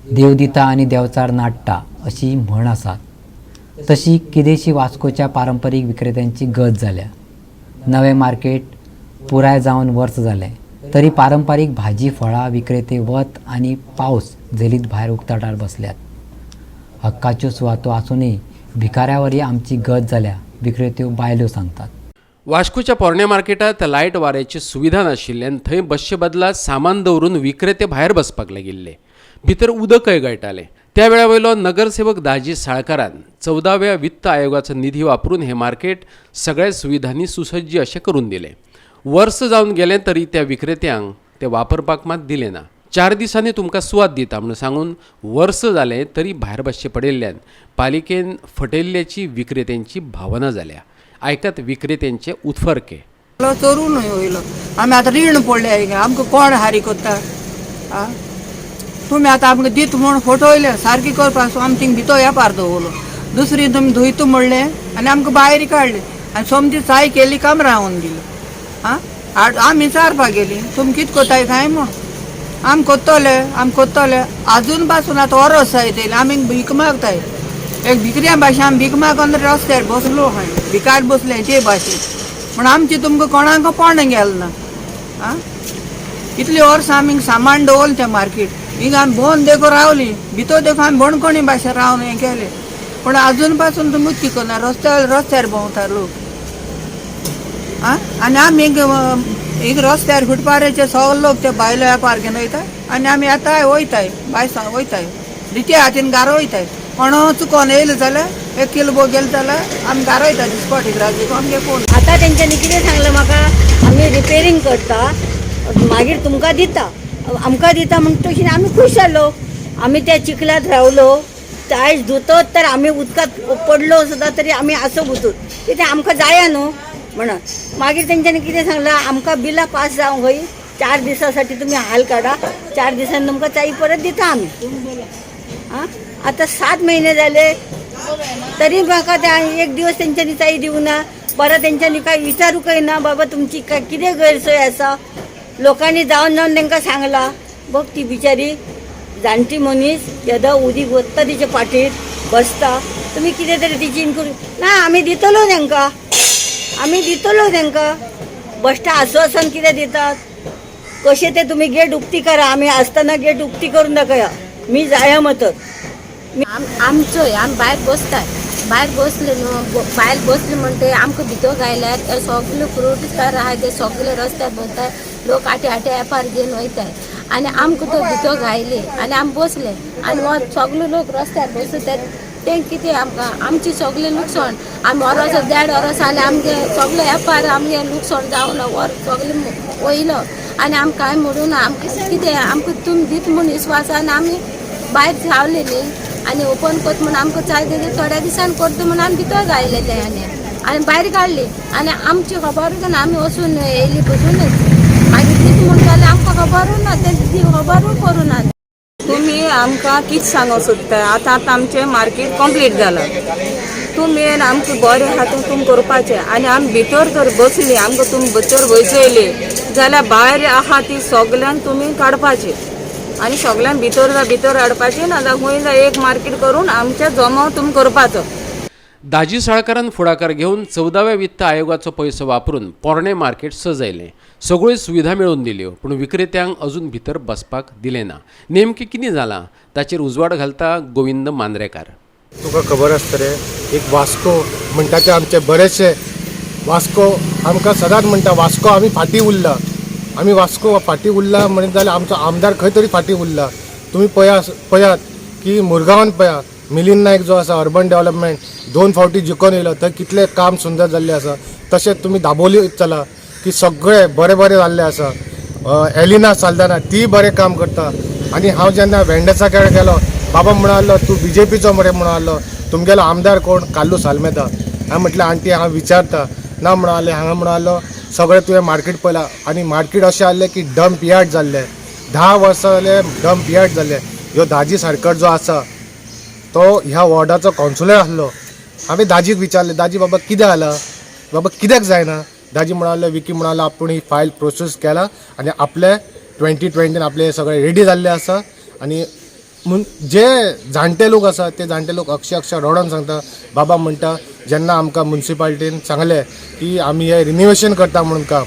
देव दिता आनी देंवचार नाडटा अशी म्हण आसा. तशी कितेंशी वास्कोच्या पारंपरीक विक्रेत्यांची गत जाल्या. नवें मार्केट पुराय जावन वर्स जालें तरी पारंपारीक भाजी फळां विक्रेते वत आनी पावस झेलीत भायर उक्ताडार बसल्यात. हक्काच्यो सुवातो आसूनय भिकाऱ्यावरी आमची गत जाल्या, विक्रेत्यो बायलो सांगतात. वास्कोच्या पोरण्या मार्केटांत लायट वाऱ्याची सुविधा नाशिल्ल्यान थंय बसचे बदला सामान दवरून विक्रेते भायर बसपाक लागिल्ले. भितर उदकय गळटालें. त्या वेळा वयलो नगरसेवक दाजी साळकारान 14व्या वित्त आयोगाचो निधी वापरून हें मार्केट सगळ्या सुविधांनी सुसज्ज अशें करून दिलें. वर्स जावन गेलें तरी त्या विक्रेत्यांक तें वापरपाक मात दिलें ना. 4 दिसांनी तुमकां सुवात दिता म्हणून सांगून वर्स जालें तरी भायर बसचें पडिल्ल्यान पालिकेन फटयल्ल्याची विक्रेत्यांची भावना जाल्या. आयकात विक्रेत्यांचे उत्फर्के. चोरून वयलो आमी आतां रीण पडले, आमकां कोण हारी करता? आ, तुमी आतां आमकां दित म्हूण फटवयले, सारकी करपाक सो आमी थिंग भितर वेपार दवरलो. दुसरी तुमी धुयता म्हणलें आनी आमकां भायर काडले आनी सोमती चाय केली, कामरां रावन दिली. आं, आमी चारपाक गेली, तुमी कितें करताय काय म्हूण. आमी कोत्तोले, आमी कोत्तोले, आजून पासून आतां वरस जायत येयलें आमी भीक मागताय. एक भिकऱ्या भाशेन आमी भीक मागून रस्त्यार बसलो खंय, भिकार बसले ते भाशेन. पूण आमची तुमकां कोणाक पोण गेलें ना. आं, इतली वर्सां आमी सामान दवरलें तें मार्केट हिंगा, आमी भोंवन देखून रावली, भितर देखून आमी बणकोणी भाशेन रावन हें केलें, पूण आजून पासून तुमी कितें करना? रस्त्यार रस्त्यार भोंवता लोक. आं, आनी आमी हिंग रस्त्यार फुटपाराचेर सगळे लोक ते बायलो वेपार घेवन वयता आनी आमी येताय वयताय, बाय वयताय, रित्या हातीन घारा वयताय. कोणो चुकोन येयलो जाल्यार एक किलो गेले जाल्यार आमी घारा वयता, दिसपाटी राजी आमगे कोण. आता तेंच्यांनी कितें सांगलें म्हाका, आमी रिपेरींग करता, मागीर तुमकां दिता, आमकां दिता म्हणटकीर आमी खूश जालो. आमी त्या चिखलांत रावलो, आयज धुतत तर आमी उदकांत पडलो सुद्दां तरी आमी आसो बुतूत, कितें आमकां जाया न्हू म्हणून. मागीर तेंच्यांनी कितें सांगलां, आमकां बिलां पास जावंक हय, 4 दिसांसाठी तुमी हाल काडा, 4 दिसांनी तुमकां चाई परत दिता आमी. आं, आतां 7 महिने जाले तरी म्हाका ते एक दिवस तेंच्यांनी चाई दिवना. परत तेंच्यांनी काय विचारूंकय ना, बाबा तुमची काय कितें गैरसोय आसा. लोकांनी जावन जावन तांकां सांगलां, बघ ती बिचारी जाणटी मनीस येदो उदीक वता तिच्या पाठीर बसता, तुमी कितें तरी तिची इनक्वायरी ना. आमी दितलो तांकां, आमी दितलो तांकां, बश्टा आश्वासन कितें दितात कशें ते. तुमी गेट उक्ती करा, आमी आसतना गेट उक्ती करून दाखया, मी जाया मत. आमचोय आमी भायर बसताय, भायर बसले न्हू, भायर बसले म्हणटे आमकां भितर घायल्यार सगळे फ्रूट आहाय ते सगळे रस्त्यार बसताय लोक, आटे आटे वेपार घेवन वयताय आनी आमकां तो भितर घायले आनी आमी बसले आनी सगळे लोक रस्त्यार बसता तें कितें आमकां आमची सगळें लुकसाण. आमी वरस देड वरस जालें, आमगे सगळे वेपार आमगे लुकसाण जावन वर सगळें वयलो आनी आमकां कांय म्हणून आमकां कितें आमकां तुमी दित म्हूण विस्वासान आमी भायर रावले न्ही आनी ओपन करता म्हूण आमकां चाय दिली, थोड्या दिसान करता म्हूण आमी भितर घायले ते आनी भायर काडली आनी आमची खबरूच ना. आमी वचून येयली बसूनच, मागीर दीत म्हूण जाल्यार आमकां खबरूच ना, ते खबरूय करूं ना. तुमी आमकां कितें सांगूंक सोदता? आतां आतां आमचें मार्केट कंप्लीट जालां, तुमी आमकां बरें आहा तुमी करपाचें आनी आमी भितर जर बसली, आमकां तुमी भितर वयचयली जाल्यार भायर आहा ती सगल्यांक तुमी काडपाची आनी सगल्यांक भितर भितर हाडपाची, ना जाल्यार खंय जाय एक मार्केट करून आमचें जमो तुमी करपाचो. दाजी साळकारान फुडाकार घेवन 14व्या वित्त आयोगाचो पयसो वापरून पोरणें मार्केट सजयलें, सगळ्यो सुविधा मेळोवन दिल्यो, पूण विक्रेत्यांक अजून भितर बसपाक दिलें ना. नेमकें कितें जालां ताचेर उजवाड घालता गोविंद मांद्रेकार. तुका खबर आसतलें, एक वास्को म्हणटा ते आमचे बरेचशे वास्को आमकां सदांच म्हणटा, वास्को आमी फाटीं उरला, आमी वास्को फाटीं उरला म्हणत जाल्यार आमचो आमदार खंय तरी फाटीं उरला. तुमी पळयात की मुरगांवान पळया, मिलिंद नायक जो आसा, अर्बन डेव्हलपमेंट 2 फावटी जिखोन येयलो, थंय कितलें काम सुंदर जाल्लें आसा. तशेंच तुमी दाबोली चला की सगळें बरें बरें जाल्लें आसा. एलिना साल्दाना ती बरें काम करता. आनी हांव जेन्ना वेंडेसा कडेन गेलो, बाबा म्हणालो, तूं बीजेपीचो मरे म्हणालो, तुमगेलो आमदार कोण? कार्लूस आल्मेदा. हांवें म्हटलें, आंटी, हांव विचारता ना म्हणाले. हांगा म्हणालो, सगळें तुवें मार्केट पळयलां आनी मार्केट अशें आहलें की डंप यार्ड जाल्लें, 10 वर्सां जालें डंप यार्ड जाल्लें. ह्यो दाजी सारकर जो आसा तो ह्या वॉर्डाचो कावन्सिलर आसलो. हांवें दाजीक विचारलें, दाजी बाबा कितें जालां, बाबा कित्याक जायना? दाजी म्हणालो, विकी म्हणालो, आपूण ही फायल प्रोसेस केला आनी आपले 2020 आपले सगळे रेडी जाल्ले आसा आनी म्हूण जे जाणटे लोक आसा ते जाणटे लोक अक्षरशा रडोन सांगता, बाबा म्हणटा जेन्ना आमकां मुन्सिपाल्टीन सांगलें की आमी हें रिनोवेशन करता म्हणून काम,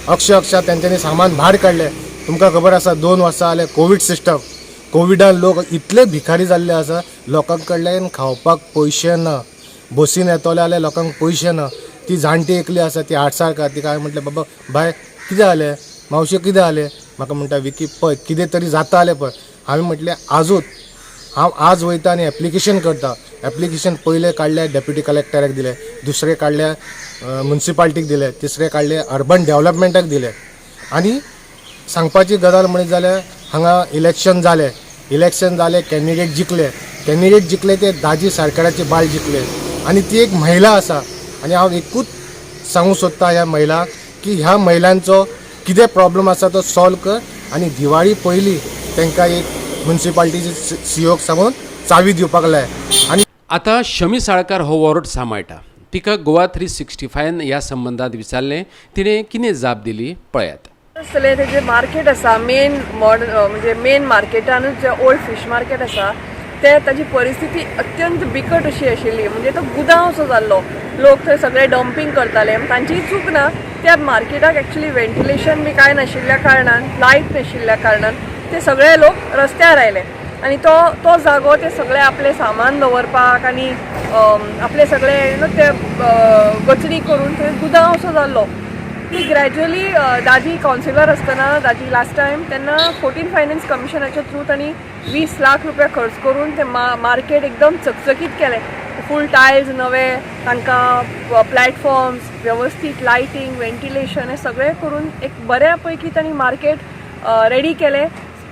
अक्षरशा तेंच्यांनी सामान भायर काडलें. तुमकां खबर आसा, 2 वर्सां जाले कोवीड सिस्टम, कोविडान लोक इतले भिकारी जाल्ले आसा, लोकां कडल्यान खावपाक पयशे ना. बसीन येतले जाल्यार लोकांक पयशे ना. ती जाणटी एकली आसा, ती आडसारकार. तिका हांवें म्हटलें, बाबा बाय कितें जालें, मावशे कितें जालें? म्हाका म्हणटा, विकी पळय कितें तरी जाता जाल्यार पळय. हांवें म्हटलें, आजूच हांव आज वयता आनी एप्लिकेशन करता. एप्लिकेशन पयलें काडलें, डेप्युटी कलेक्टराक दिलें, दुसरें काडलें मुन्सिपाल्टीक दिलें, तिसरें काडलें अर्बन डेवलपमेंटाक दिलें. आनी सांगपाची गजाल म्हणीत जाल्यार हांगा इलेक्शन जालें, इलेक्शन जालें, कॅन्डिडेट जिखले, कॅन्डिडेट जिखले ते दाजी सरकाराचे बायल जिखले आनी ती एक महिला आसा. आनी हांव एकूच सांगूंक सोदता ह्या महिलाक की ह्या महिलांचो कितें प्रॉब्लम आसा तो सॉल्व कर आनी दिवाळी पयलीं तांकां एक मुन्सिपाल्टीचे सीओक सांगून चावी दिवपाक लाय आनी आतां शमी साळकार हो वॉर्ड सांबाळटा. तिका गोवा 365न ह्या संबंदांत विचारलें, तिणें कितें जाप दिली पळयात. आसतलें तेजें मार्केट आसा मेन मॉडर्न, म्हणजे मेन मार्केटानूच जें ओल्ड फीश मार्केट आसा ते ताजी परिस्थिती अत्यंत बिकट अशी आशिल्ली. म्हणजे तो गुदांव असो जाल्लो, लोक थंय सगळे डंपींग करताले. तांचीय चूक ना. त्या मार्केटाक एक्चुली वेंटिलेशन बी कांय नाशिल्ल्या कारणान, लायट नाशिल्ल्या कारणान ते सगळे लोक रस्त्यार आयले आनी तो तो जागो ते सगळे आपलें सामान दवरपाक आनी आपले सगळे you know ते गचणी करून थंय गुदांव असो जाल्लो. ती ग्रॅज्युअली दाजी कावन्सिलर आसतना, दाजी लास्ट टायम तेन्ना 14 फायनान्स कमिशनाच्या थ्रू तांणी 20 लाख रुपया खर्च करून ते मार्केट एकदम चकचकीत केलें. फूल टायल्स नवे, तांकां प्लॅटफॉर्म्स वेवस्थीत, लायटींग, वेंटिलेशन, हें सगळें करून एक बऱ्या पैकी तांणी मार्केट रेडी केलें.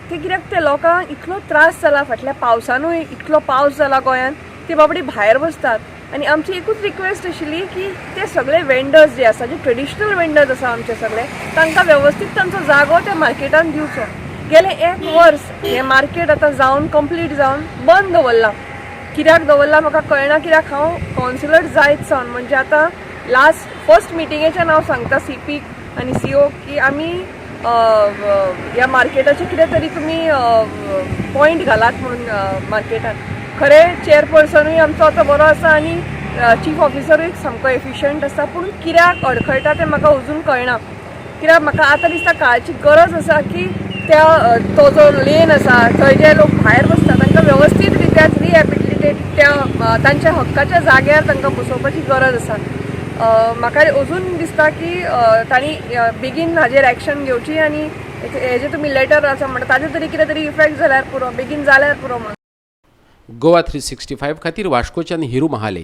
ते कित्याक ते लोकांक इतलो त्रास जाला, फाटल्या पावसानूय इतलो पावस जाला गोंयांत, ते बाबडी भायर बसतात. आनी आमची एकूच रिक्वेस्ट आशिल्ली की ते सगळे वेंडर्स जे आसा, जे ट्रेडिशनल वेंडर्स आसा आमचे सगळे, तांकां वेवस्थीत तांचो जागो त्या मार्केटान दिवचो. गेले एक वर्स हें मार्केट आतां जावन कंप्लीट जावन बंद दवरलां. कित्याक दवरलां म्हाका कळना, कित्याक हांव कावन्सिलर जायत सावन, म्हणजे आतां लास्ट फर्स्ट मिटिंगेच्यान हांव सांगता सीपीक आनी सीओ की आमी ह्या मार्केटाचे कितें तरी तुमी पॉयंट घालात म्हणून मार्केटान. खरें चेअरपर्सनूय आमचो आतां बरो आसा आनी चीफ ऑफिसरूय सामको एफिशंट आसा, पूण कित्याक अडखळटा तें म्हाका अजून कळना. कित्याक म्हाका आतां दिसता काळची गरज आसा की त्या तो जो लेन आसा थंय जे लोक भायर बसता तांकां वेवस्थीत रित्या रिहॅबिलिटेट त्या तांच्या हक्काच्या जाग्यार तांकां बसोवपाची गरज आसा. म्हाका अजून दिसता की तांणी बेगीन हाजेर एक्शन घेवची आनी हेजे तुमी लेटर आसा म्हणटा ताजे तरी कितें तरी इफेक्ट जाल्यार पुरो, बेगीन जाल्यार पुरो म्हणून. गोवा 365 खातीर वास्कोच्यान हिरू महाले.